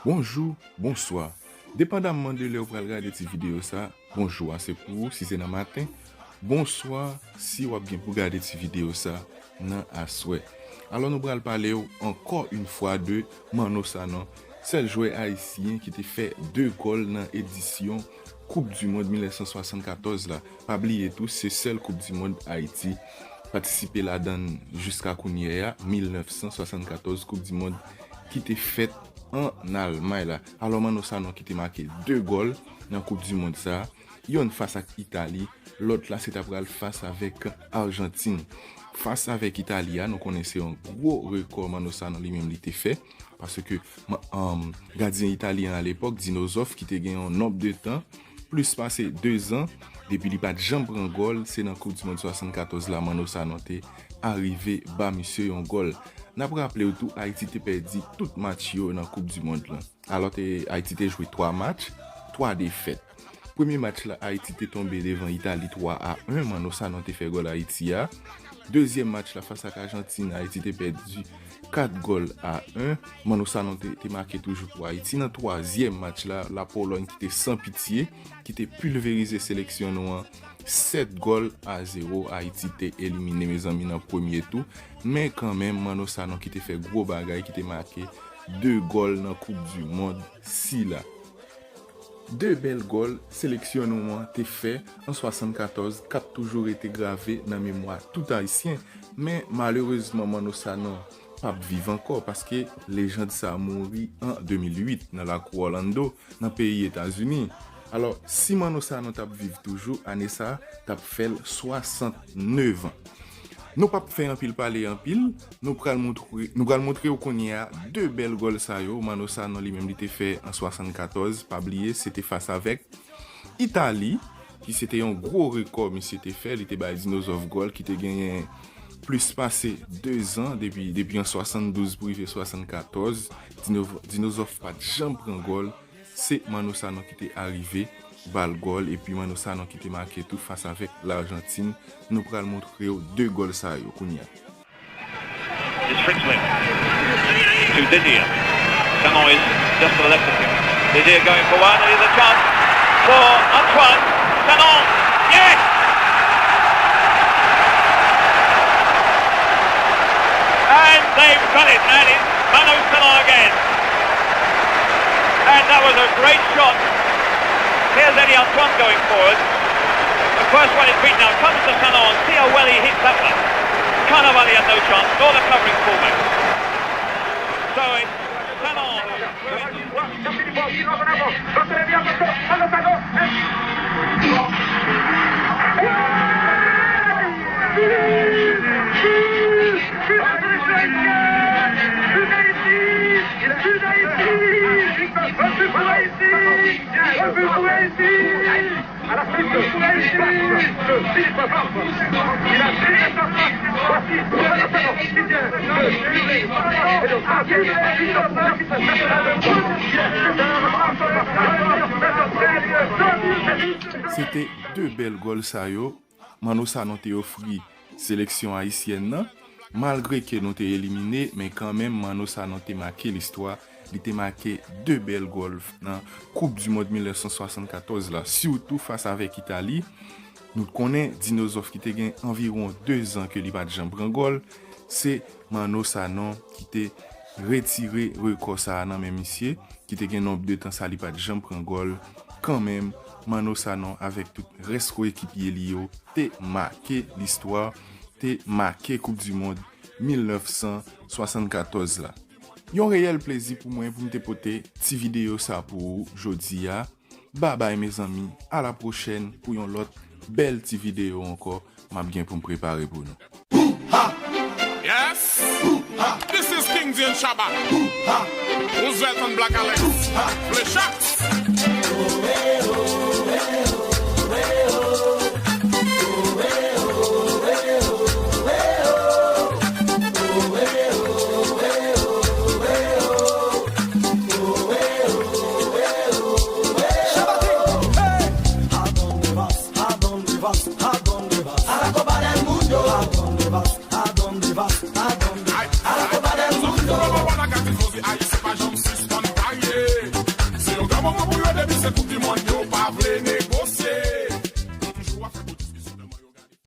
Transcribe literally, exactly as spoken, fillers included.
Bonjou, bonswa. Depandamman de lè w pral gade ti videyo sa, bonjou a se pou ou si se nan maten, bonswa si w ap gen pou gade ti videyo sa nan aswè. Alò nou pral pale w ankò yon fwa de Manno Sanon, sèl jwè ayisyen ki te fè de gòl nan edisyon Koup di Mond mil nèf san swasann katòz la. Pa bliye tou, se sèl Koup di Mond Ayiti patisipe ladan l jiska kounye a, mil nèf san swasann katòz, Koup di Mond ki te fèt ann Almay la. Alò, Manno Sanon ki te make de gòl nan Koup di Mond sa a, yonn fas ak Itali, lòt la se ta pral fas avèk Ajantin. Fas avèk Itali a, nou konnen se yon gwo rekò Manno Sanon li menm li te fè, paske ma- um, gadyen italyen alepòk, Dino Zoff, ki te gen yon nonb de tan, plis pase de zan, depi li pa t janm pran gòl, se nan Koup di Mond swasann katòz la Manno Sanon te arive ba misye yon gòl. N ap raple w tou, Ayiti te pèdi tout match yo nan Koup di Mond lan. Alò, te, Ayiti te jwe twa match, twa defèt. Premye match la, Ayiti te tonbe devan Itali twa a en, Manno Sanon te fè gòl Ayiti a. Dezyèm match la, fas ak Ajantin, Ayiti te pèdi kat gòl a en, Manno Sanon te, te make toujou pou Ayiti. Nan twazyèm match la, Lapolòny ki te san pitye, ki te pilverize seleksyon nou an, sèt gòl a zewo, Ayiti te elimine, mezanmi, nan premye tou. Men kanmenm, Manno Sanon ki te fè gwo bagay, ki te make de gòl nan Koup di Mond sila. De bèl gòl seleksyon nou an te fè an swasann katòz k ap toujou rete grave nan memwa tout Ayisyen, men malerezman Manno Sanon p ap viv ankò, paske lejand sa a mouri an de mil uit nan lakou Orlando, nan peyi Etazini. Alò, si Manno Sanon t ap viv toujou, ane sa a t ap fè l swasantnèf an. Nou p ap fè anpil pale anpil, nou pral montre, nou pral montre w kounye a de bèl gòl sa yo, Manno Sanon li menm li te fè an swasann katòz, pa bliye, se te fas avèk Itali, ki se te yon gwo rekò misye te fè, li te bay Dino Zoff gòl, ki te genyen plis pase de zan, depi, depi an swasann douz pou rive swasann katòz, Dino, Dino Zoff pa t janm pran gòl, se Manno Sanon ki te arive ba l gòl, epi Manno Sanon ki te make tou fas avèk Lajantin. Nou pral montre w de gòl sa yo kounye a. It's Fritz Wim to Didier. Sanon is just to the left of him. Didier going for one, and here's a chance for Antoine Sanon. Yes! And they've done it, and it's Manno Sanon again. And that was a great shot. Here's Eddie Antoine going forward. The first one is beaten out. Comes to Sanon. See how well he hits that one. Carnevale had no chance, nor the covering fullback. So it's Sanon. Se te de bèl gòl sa yo Manno Sanon te ofri seleksyon ayisyèn nan. Malgre ke nou te elimine, men kanmenm Manno Sanon te make listwa. Li te make de bèl gòl nan Koup di Mond mil nèf san swasann katòz la, sitou fas avèk Itali. Nou konnen Dino Zoff ki te gen anviwon de zan ke li pa t janm pran gòl, se Manno Sanon ki te retire rekò sa a nan men misye, ki te gen nonb de tan sa li pa t janm pran gòl. Kanmenm, Manno Sanon avèk tout rès koekipye li yo te make listwa, te make Koup di Mond mil nèf san swasann katòz la. Yon reyèl plezi pou mwen pou m te pote ti videyo sa pou ou jodi a. Babay mezanmi, a la pwochèn pou yon lòt bèl ti videyo ankò m ap gen pou m prepare pou nou. Yes! This is King Zayn Shabba. Roosevelt and Black Alex. Play shots. Poko pou yo depi se koup di mond yo pa vle ne.